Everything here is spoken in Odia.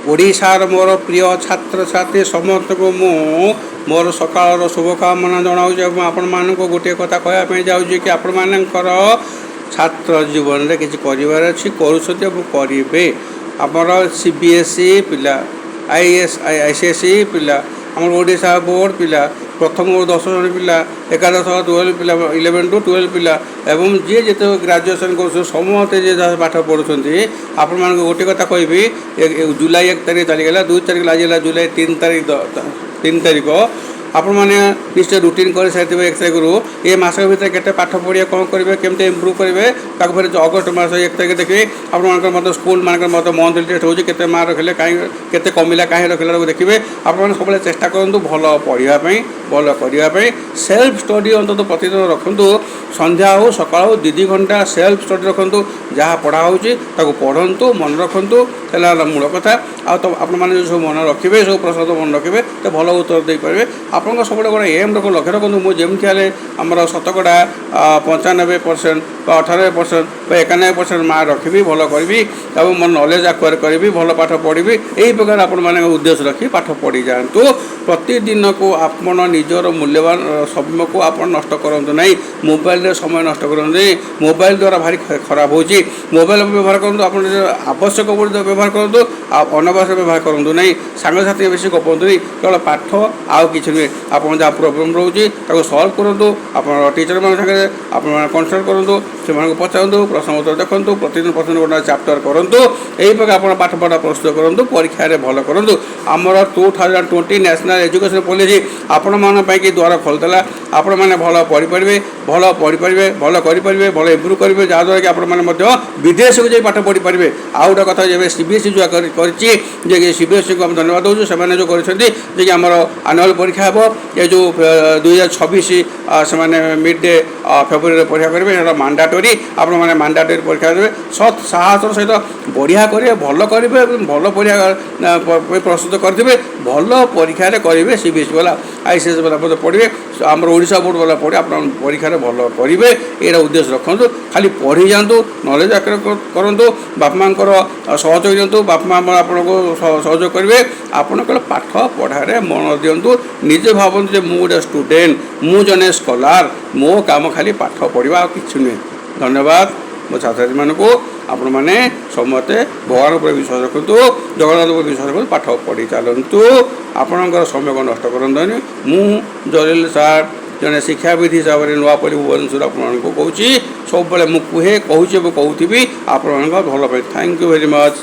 ଓଡ଼ିଶାର ମୋର ପ୍ରିୟ ଛାତ୍ରଛାତ୍ରୀ ସମସ୍ତଙ୍କୁ ମୁଁ ମୋର ସକାଳର ଶୁଭକାମନା ଜଣାଉଛି ଏବଂ ଆପଣମାନଙ୍କୁ ଗୋଟିଏ କଥା କହିବା ପାଇଁ ଯାଉଛି କି ଆପଣମାନଙ୍କର ଛାତ୍ର ଜୀବନରେ କିଛି କରିବାର ଅଛି, କରୁଛନ୍ତି ଏବଂ କରିବେ। ଆମର ସିବିଏସ୍ଇ ପିଲା, I C S E ପିଲା, ଆମର ଓଡ଼ିଶା ବୋର୍ଡ଼ ପିଲା, ପ୍ରଥମରୁ 10 ଶ୍ରେଣୀ ପିଲା, ଏକାଦଶ 12 ପିଲା, 11 ଟୁ 12 ପିଲା ଏବଂ ଯିଏ ଯେତେ ଗ୍ରାଜୁଏସନ୍ କରୁଛନ୍ତି, ସମସ୍ତେ ଯିଏ ଯାହା ପାଠ ପଢ଼ୁଛନ୍ତି, ଆପଣମାନଙ୍କୁ ଗୋଟିଏ କଥା କହିବି। ଜୁଲାଇ 1 ତାରିଖ ଚାଲିଗଲା, 2 ତାରିଖ ଲାଗିଲା, ଜୁଲାଇ 3 ତାରିଖ, 3 ତାରିଖ। ଆପଣମାନେ ନିଶ୍ଚୟ ରୁଟିନ୍ କରିସାରିଥିବେ 1 ତାରିଖରୁ। ଏ ମାସ ଭିତରେ କେତେ ପାଠ ପଢ଼ିବେ, କ'ଣ କରିବେ, କେମିତି ଇମ୍ପ୍ରୁଭ୍ କରିବେ, ତାକୁ ଫେରେ ଅଗଷ୍ଟ ମାସ 1 ତାରିଖ ଦେଖିବେ। ଆପଣମାନଙ୍କର ମଧ୍ୟ ସ୍କୁଲ ମାନଙ୍କର ମଧ୍ୟ ମନ୍ଥଲି ଟେଷ୍ଟ ହେଉଛି। କେତେ ମାର୍କ ରଖିଲେ, କାହିଁ କେତେ କମିଲା, କାହିଁ ରଖିଲା, ତାକୁ ଦେଖିବେ। ଆପଣମାନେ ସବୁବେଳେ ଚେଷ୍ଟା କରନ୍ତୁ ଭଲ ପଢ଼ିବା ପାଇଁ, ଭଲ କରିବା ପାଇଁ। ସେଲ୍ଫ ଷ୍ଟଡ଼ି ଅନ୍ତତଃ ପ୍ରତିଦିନ ରଖନ୍ତୁ। ସନ୍ଧ୍ୟା ହେଉ, ସକାଳ ହେଉ, 2 2 ଘଣ୍ଟା ସେଲ୍ଫ ଷ୍ଟଡ଼ି ରଖନ୍ତୁ। ଯାହା ପଢ଼ା ହେଉଛି ତାକୁ ପଢ଼ନ୍ତୁ, ମନେ ରଖନ୍ତୁ। ହେଲା ହେଲା ମୂଳ କଥା। ଆଉ ତ ଆପଣମାନେ ଯେଉଁ ସବୁ ମନେ ରଖିବେ, ସବୁ ପ୍ରଶ୍ନ ମନେ ରଖିବେ ତ ଭଲ ଉତ୍ତର ଦେଇପାରିବେ। ଆପଣଙ୍କ ସବୁବେଳେ ଗୋଟେ ଏମ୍ ରଖ, ଲକ୍ଷ୍ୟ ରଖନ୍ତୁ, ମୁଁ ଯେମିତି ହେଲେ ଆମର ଶତକଡ଼ା 95% ବା 98% ବା 91% ମାର୍କ ରଖିବି, ଭଲ କରିବି ଏବଂ ମୋ ନଲେଜ୍ ଆକ୍ୱାର କରିବି, ଭଲ ପାଠ ପଢ଼ିବି। ଏହି ପ୍ରକାର ଆପଣମାନଙ୍କ ଉଦ୍ଦେଶ୍ୟ ରଖି ପାଠ ପଢ଼ି ଯାଆନ୍ତୁ। ପ୍ରତିଦିନକୁ ଆପଣ ନିଜର ମୂଲ୍ୟବାନ ସମୟକୁ ଆପଣ ନଷ୍ଟ କରନ୍ତୁ ନାହିଁ। ମୋବାଇଲରେ ସମୟ ନଷ୍ଟ କରନ୍ତୁ ନାହିଁ। ମୋବାଇଲ ଦ୍ୱାରା ଭାରି ଖରାପ ହେଉଛି। ମୋବାଇଲ ବ୍ୟବହାର କରନ୍ତୁ, ଆପଣ ଆବଶ୍ୟକ ବ୍ୟବହାର କରନ୍ତୁ ଆଉ ଅନାବଶ୍ୟକ ବ୍ୟବହାର କରନ୍ତୁ ନାହିଁ। ସାଙ୍ଗସାଥି ବେଶୀ ଗପନ୍ତୁନି। କେବଳ ପାଠ, ଆଉ କିଛି ନୁହେଁ। ଆପଣ ଯାହା ପ୍ରୋବ୍ଲେମ୍ ରହୁଛି ତାକୁ ସଲ୍ଭ କରନ୍ତୁ। ଆପଣ ଟିଚରମାନଙ୍କ ସାଙ୍ଗରେ ଆପଣମାନେ କନସଲ୍ଟ କରନ୍ତୁ, ସେମାନଙ୍କୁ ପଚାରନ୍ତୁ, ପ୍ରଶ୍ନ ଉତ୍ତର ଦେଖନ୍ତୁ, ପ୍ରତିଦିନ ପ୍ରତିଦିନ ଗୋଟେ ଚାପ୍ଟର କରନ୍ତୁ। ଏହି ପ୍ରକାର ଆପଣ ପାଠ ପଢ଼ା ପ୍ରସ୍ତୁତ କରନ୍ତୁ, ପରୀକ୍ଷାରେ ଭଲ କରନ୍ତୁ। ଆମର 2020 National Education Policy ଆପଣମାନଙ୍କ ପାଇଁକି ଦ୍ୱାର ଖୋଲିଦେଲା। ଆପଣମାନେ ଭଲ ପଢ଼ିପାରିବେ, ଭଲ ପଢ଼ିପାରିବେ, ଭଲ କରିପାରିବେ, ଭଲ ଇମ୍ପ୍ରୁଭ୍ କରିବେ, ଯାହାଦ୍ୱାରା କି ଆପଣମାନେ ମଧ୍ୟ ବିଦେଶକୁ ଯାଇ ପାଠ ପଢ଼ିପାରିବେ। ଆଉ ଗୋଟେ କଥା, ଏବେ ସିବିଏସ୍ଇ ଯେଉଁ କରିଛି ଯେ ସିବିଏସ୍ଇକୁ ଆମେ ଧନ୍ୟବାଦ ଦେଉଛୁ। ସେମାନେ ଯେଉଁ କରିଛନ୍ତି ଯେ କି ଆମର ଆନୁଆଲ୍ ପରୀକ୍ଷା ହେବ, ଏ ଯେଉଁ 2026 ସେମାନେ ମିଡ୍ ଡେ ଫେବୃଆରୀରେ ପରୀକ୍ଷା କରିବେ। ସେଇଟା ମାଣ୍ଡାଟୋରି। ଆପଣମାନେ ମାଣ୍ଡାଟୋରି ପରୀକ୍ଷା ଦେବେ, ସତ୍ ସାହସର ସହିତ ବଢ଼ିଆ କରିବେ, ଭଲ କରିବେ ଏବଂ ଭଲ ପରୀକ୍ଷା ପ୍ରସ୍ତୁତ କରିଥିବେ, ଭଲ ପରୀକ୍ଷାରେ କରିବେ। ସିବିଏସ୍ଇ ବାଲା, ଆଇସିଏସ୍ ବାଲା ମଧ୍ୟ ପଢ଼ିବେ, ଆମର ଓଡ଼ିଶା ବୋର୍ଡ଼ ବାଲା ପଢ଼ିବେ। ଆପଣ ପରୀକ୍ଷାରେ ଭଲ କରିବେ, ଏଇଟା ଉଦ୍ଦେଶ୍ୟ ରଖନ୍ତୁ। ଖାଲି ପଢ଼ି ଯାଆନ୍ତୁ, ନଲେଜ ଆକ୍ୱାର କରନ୍ତୁ, ବାପା ମାଆଙ୍କର ସହଯୋଗ ନିଅନ୍ତୁ। ବାପା ମା ଆପଣଙ୍କୁ ସହଯୋଗ କରିବେ। ଆପଣ କେବଳ ପାଠ ପଢ଼ାରେ ମନ ଦିଅନ୍ତୁ। ନିଜେ ଭାବନ୍ତୁ ଯେ ମୁଁ ଗୋଟେ ଷ୍ଟୁଡେଣ୍ଟ, ମୁଁ ଜଣେ ସ୍କଲାର, ମୋ କାମ ଖାଲି ପାଠ ପଢ଼ିବା, ଆଉ କିଛି ନୁହେଁ। ଧନ୍ୟବାଦ ମୋ ଛାତ୍ରଛାତ୍ରୀମାନଙ୍କୁ। ଆପଣମାନେ ସମସ୍ତେ ଭଗବାନ ଉପରେ ବିଶ୍ୱାସ ରଖନ୍ତୁ, ଜଗନ୍ନାଥ ଉପରେ ବିଶ୍ୱାସ ରଖନ୍ତୁ, ପାଠ ପଢ଼ି ଚାଲନ୍ତୁ। ଆପଣଙ୍କର ସମୟକୁ ନଷ୍ଟ କରନ୍ତୁନି। ମୁଁ ଜଲିଲ ସାର୍, ଜଣେ ଶିକ୍ଷାବିତ୍ ହିସାବରେ ନୂଆପଲ୍ଲୀ, ଭୁବନେଶ୍ୱର, ଆପଣମାନଙ୍କୁ କହୁଛି। ସବୁବେଳେ ମୁଁ କୁହେ, କହୁଛି ଏବଂ କହୁଥିବି ଆପଣମାନଙ୍କ ଭଲ ପାଇଁ। Thank you very much.